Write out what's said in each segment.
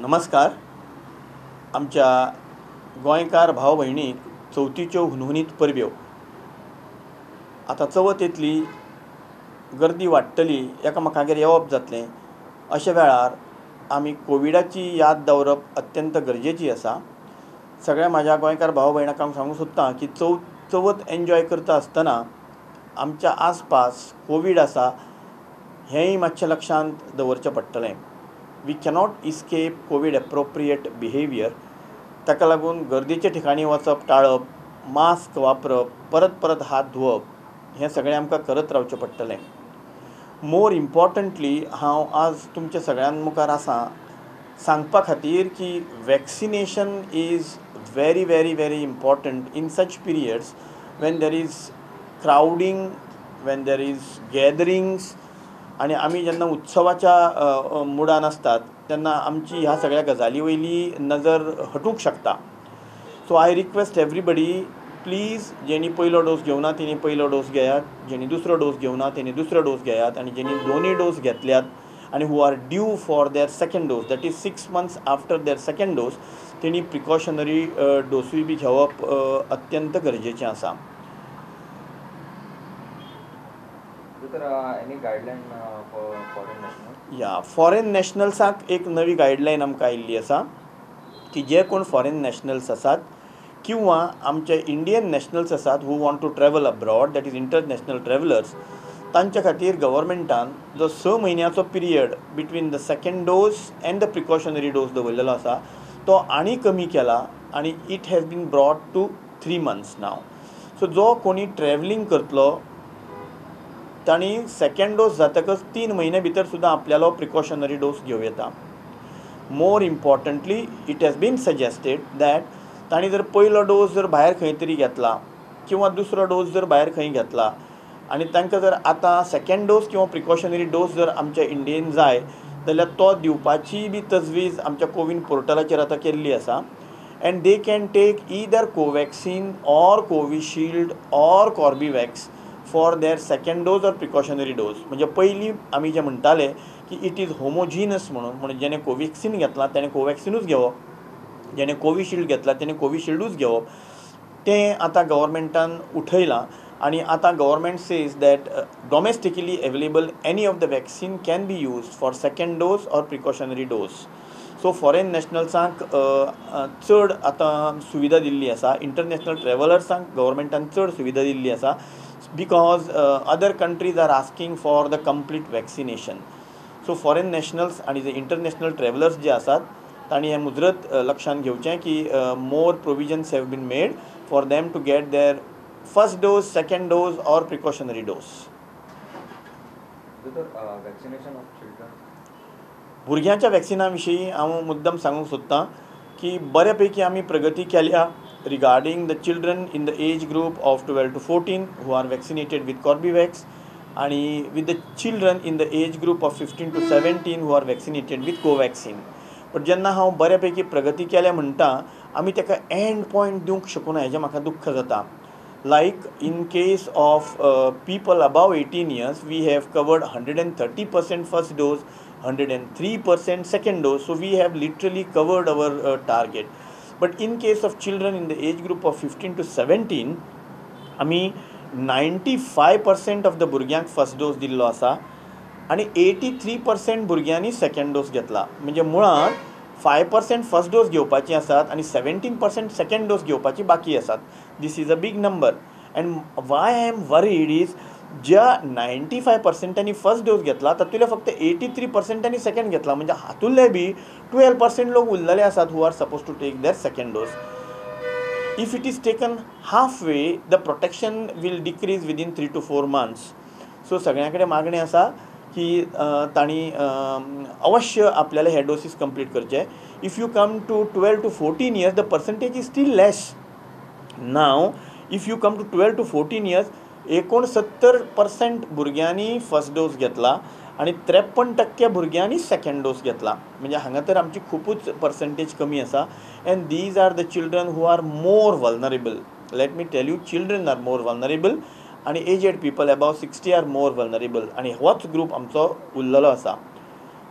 नमस्कार. आमच्या गोंयकार भाव भयणीक चवथीच्यो हुनहुनीत परब्यो. आतां चवथ येतली, गर्दी वाडटली, एकामेकागेर येवप जातलें, अशा वेळार आमी कोविडाची याद दवरप अत्यंत गरजेची आसा. सगळ्या म्हाज्या गोंयकार भाव भयणांक हांव सांगूंक सोदतां की चवथ एन्जॉय करता आसतना आमच्या आसपास कोवीड आसा हेंय मातशें लक्षांत दवरचें पडटलें. We cannot escape COVID appropriate behaviour. ताका लागून गर्दीच्या ठिकाणी वचप टाळप, मास्क वापरप, परत परत हात धुवप हें सगळें आमकां करत रावचें पडटलें. मोर इम्पॉर्टंटली हांव आज तुमच्या सगळ्यां मुखार आसा सांगपा खातीर की vaccination is very very very important in such periods when there is crowding, when there is gatherings. आनी आमी जेन्ना उत्सवाच्या मुडान आसतात तेन्ना आमची ह्या सगळ्या गजाली वयली नजर हटूंक शकता. So I request everybody, please जेणी पयलो डोस घेवना तेणी पयलो डोस घेयात, जेणी दुसरो डोस घेवना तेणी दुसरो डोस घेयात, आनी जेणी दोनूय डोस घेतल्यात आनी who are due for their second dose, that is 6 months after their second dose, तेणी प्रिकॉशनरी डोसूय बी घेवप अत्यंत गरजेचें आसा. या फॉरेन नॅशनल्साक एक नवी गायडलायन आमकां आयिल्ली आसा की जे कोण फॉरेन नॅशनल्स आसात किंवा आमचे इंडियन नॅशनल्स आसात who want to travel abroad, that is international travellers, तांच्या खातीर गव्हर्मेंटान जो 6 म्हयन्याचो period between the second dose and the precautionary dose दवरलेलो आसा तो आनी कमी केला आनी it has been brought to 3 months now. So जो कोणी ट्रॅवलिंग करतलो तांणी सेकंड डोस जातकच 3 म्हयन्या भितर सुद्दां आपल्यालो प्रिकॉशनरी डोस घेवं येता. More importantly it has been suggested that तांणी जर पयलो डोस जर भायर खंय तरी घेतला किंवा दुसरो डोस जर भायर खंय घेतला आनी तांकां जर आतां सेकंड डोस किंवा प्रिकॉशनरी डोस जर आमच्या इंडियेन जाय जाल्यार तो दिवपाची बी तजवीज आमच्या कोवीन पोर्टलाचेर आतां केल्ली आसा. And they can take either Covaxin or Covishield or Corbevax for their second dose or precautionary dose. म्हणजे पयलीं आमी जें म्हणटाले की it is homogeneous म्हणून, म्हणून जेणे कोवॅक्सिन घेतला तेणें कोवॅक्सिनूच घेवप, जेणे कोविशिल्ड घेतला तेणें कोविशिल्डूच घेवप, तें आतां गव्हर्मेंटान उठयलां. आनी आतां government says that domestically available any of the vaccine can be used for second dose or precautionary dose. So foreign नॅशनल्सांक चड आतां सुविधा दिल्ली आसा, इंटरनॅशनल ट्रॅवलर्सांक गव्हर्मेंटान चड सुविधा दिल्ली आसा because other countries are asking for the complete vaccination. So foreign nationals आनी जे international travellers जे आसात तांणी हें मुजरत लक्षांत घेवचें की more provisions have been made for them to get their first dose, second dose or precautionary dose. Vaccination of children, भुरग्यांच्या वॅक्सिना विशीं हांव मुद्दम सांगूंक सोदतां की बऱ्या पैकी आमी प्रगती केल्या regarding the children in the age group of 12 to 14 who are vaccinated with Corbevax आनी with the children in the age group of 15 to 17 who are vaccinated with Covaxin. But जेन्ना हांव बऱ्या पैकी प्रगती केल्या म्हणटा आमी ताका एंड पॉयंट दिवंक शकना हेजें म्हाका दुख्ख जाता. Like in case of people above 18 years, we have covered 130% first dose, 103% second dose. So we have literally covered our target. But in case of children in the age group of 15 to 17, आमी 95% of the भुरग्यांक first dose दिल्लो आसा आनी 83% भुरग्यांनी second dose घेतला. म्हणजे मुळांत 5% first dose घेवपाची आसात आनी 17% सेकंड डोस घेवपाची बाकी आसात. This is a big number. And why I am worried is ज्या 95% फर्स्ट डोस घेतला तातूंतले फक्त 83% सेकंड घेतला, म्हणजे हातूंतले बी 12% लोक उरलेले आसात who are suppose to take their second dose. If it is taken half way the protection will decrease within 3 to 4 months. So सगळ्यां कडेन मागणें आसा की तांणी अवश्य आपल्याला हे डोसीस कंप्लीट करचे. If you come to 12 to 14 years the percentage is still less. Now if you come to 12 to 14 years 69% भुरग्यांनी फर्स्ट डोस घेतला आनी 53% भुरग्यांनी सेकंड डोस घेतला. म्हणजे हांगा तर आमची खुबूच पर्संटेज कमी आसा. And these are the children who are more vulnerable. Let me tell you, children are more vulnerable आनी aged people above 60 are more vulnerable. आनी होच ग्रूप आमचो उरलेलो आसा.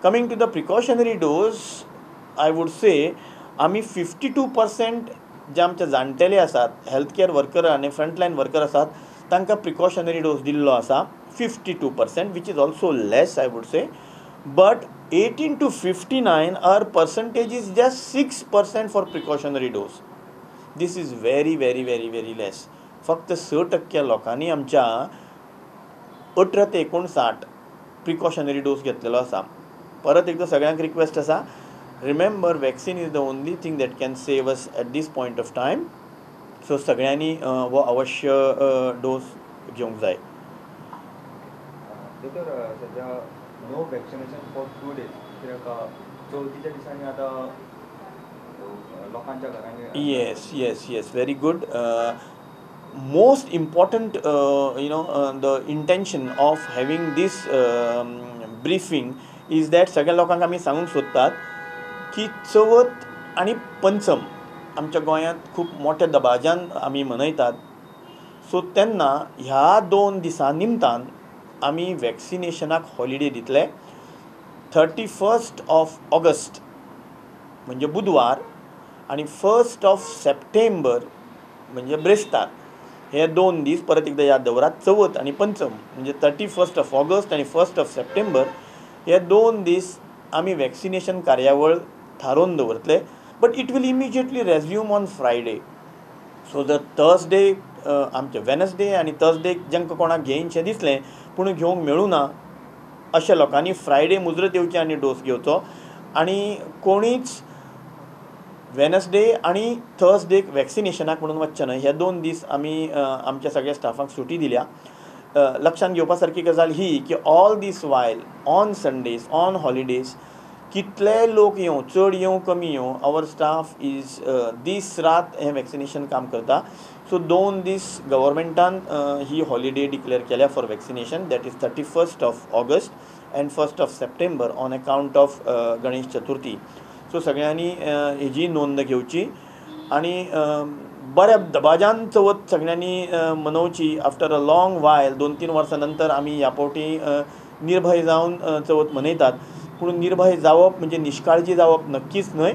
Coming to the precautionary dose, I would say आमी 52% जे आमचे जाणटेले आसात, health care worker आनी फ्रंटलायन वर्कर आसात तांकां प्रिकॉशनरी डोस दिल्लो आसा 52%, which is also less I would say. But 18 to 59 our percentage is just 6% for precautionary dose. This is very very very very less. फक्त 6% लोकांनी आमच्या 18 ते 59 प्रिकॉशनरी डोस घेतलेलो आसा. परत एकदां सगळ्यांक रिक्वेस्ट आसा, remember vaccine is the only thing that can save us at this point of time. So सगळ्यांनी हो अवश्य डोस घेवंक जाय. दोतोर, सध्या नो वॅक्सिनेशन फॉर 2 days कित्याक चवथीच्या दिसांनी आतां लोकांच्या घरांनी. Yes yes yes, very good. Most important the intention of having this briefing is that सगळ्या लोकांक आमी सांगूंक सोदतात की चवथ आनी पंचम आमच्या गोंयांत खूब मोठ्या दबाज्यान आमी मनयतात. सो तेन्ना ह्या 2 दिसां निमतान आमी वॅक्सिनेशनाक हॉलिडे दितले. 31 ऑफ ऑगस्ट म्हणजे बुधवार आनी 1 सप्टेंबर म्हणजे ब्रेस्तार, हे 2 दीस परत एकदां याद दवरात. चवथ आनी पंचम म्हणजे 31 ऑफ ऑगस्ट आनी 1 सप्टेंबर हे 2 दीस आमी वॅक्सिनेशन कार्यावळ थारोवन दवरतले. But it will immediately resume on Friday. So जर थर्सडे आमचे वेनसडे आनी थर्सडे जांकां कोणाक घेयनशें दिसलें पूण घेवंक मेळूं ना अशा लोकांनी फ्रायडे मुजरत येवचें आनी डोस घेवचो. आनी कोणीच वेनसडे आनी थर्सडेक वॅक्सिनेशनाक म्हणून वचचें न्हय. हे 2 दीस आमी आमच्या सगळ्या स्टाफांक सुटी दिल्या. लक्षांत घेवपा सारकी गजाल ही की all this while on Sundays, on holidays कितले लोक येवं, चड येवं कमी येवं, our staff is दीस रात हें वॅक्सिनेशन काम करता. सो 2 दीस गव्हर्मेंटान ही हॉलिडे डिक्लेअर केल्या for vaccination, that is 31 of August and 1 September on account of Ganesh Chaturthi. So सगळ्यांनी हेजी नोंद घेवची आनी बऱ्या दबाज्यान चवथ सगळ्यांनी मनोवची. आफ्टर अ लाँग वायल 2-3 वर्सां नंतर आमी ह्या फावटी निर्भय जावन चवथ मनयतात. पूण निर्भय जावप म्हणजे निश्काळजी जावप नक्कीच न्हय,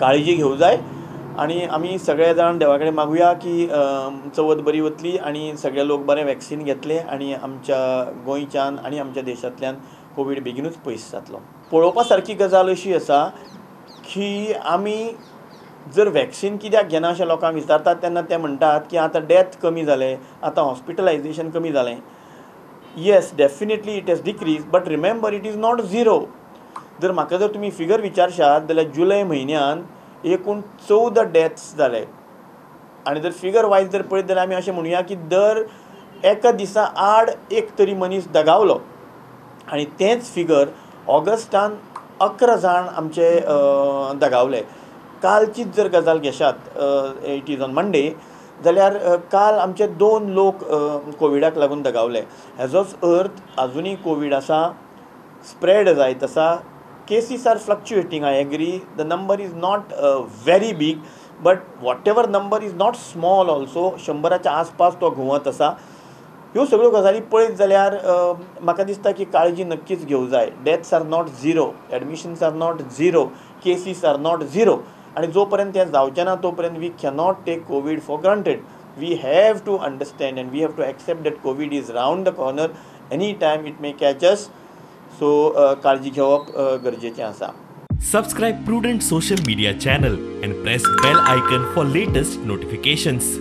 काळजी घेवंक जाय. आनी आमी सगळे जाण देवा कडेन मागुया की चवथ बरी वतली आनी सगळे लोक बरें वॅक्सिन घेतले आनी आमच्या गोंयच्यान आनी आमच्या देशांतल्यान कोवीड बेगीनूच पयस जातलो. पळोवपा सारकी गजाल अशी आसा की आमी जर वॅक्सिन कित्याक घेना अशें लोकांक विचारतात तेन्ना ते म्हणटात की आतां डॅथ कमी जालें, आतां हॉस्पिटलायजेशन कमी जालें. Yes, definitely it has decrease, but remember it is not zero. जर म्हाका जर तुमी फिगर विचारशात जाल्यार जुलय म्हयन्यान एकूण 14 डॅथ्स जाले आनी जर फिगर वायज जर पळयत जाल्यार आमी अशें म्हणुया की दर एका दिसा आड एक तरी मनीस दगावलो. आनी तेंच फिगर ऑगस्टान 11 जाण आमचे दगावले. कालचीच जर गजाल घेशात, it is on Monday, जाल्यार काल आमचे 2 लोक कोविडाक लागून दगावले. हेजोच अर्थ आजुनूय कोवीड आसा, स्प्रेड जायत आसा. Cases are fluctuating, I agree, the number is not very big, but whatever number is not small also. 100च्या आसपास तो घुंवत आसा. ह्यो सगळ्यो गजाली पळयत जाल्यार म्हाका दिसता की काळजी नक्कीच घेवंक जाय. Deaths are not zero, admissions are not zero, cases are not zero. आनी जो पर्यंत हें जावचें ना तो पर्यंत we cannot take COVID for granted. We have to understand and we have to accept that COVID is round the corner, any time it may catch us. So काळजी घेवप गरजेचें आसा. Subscribe Prudent social media channel and press bell icon for latest notifications.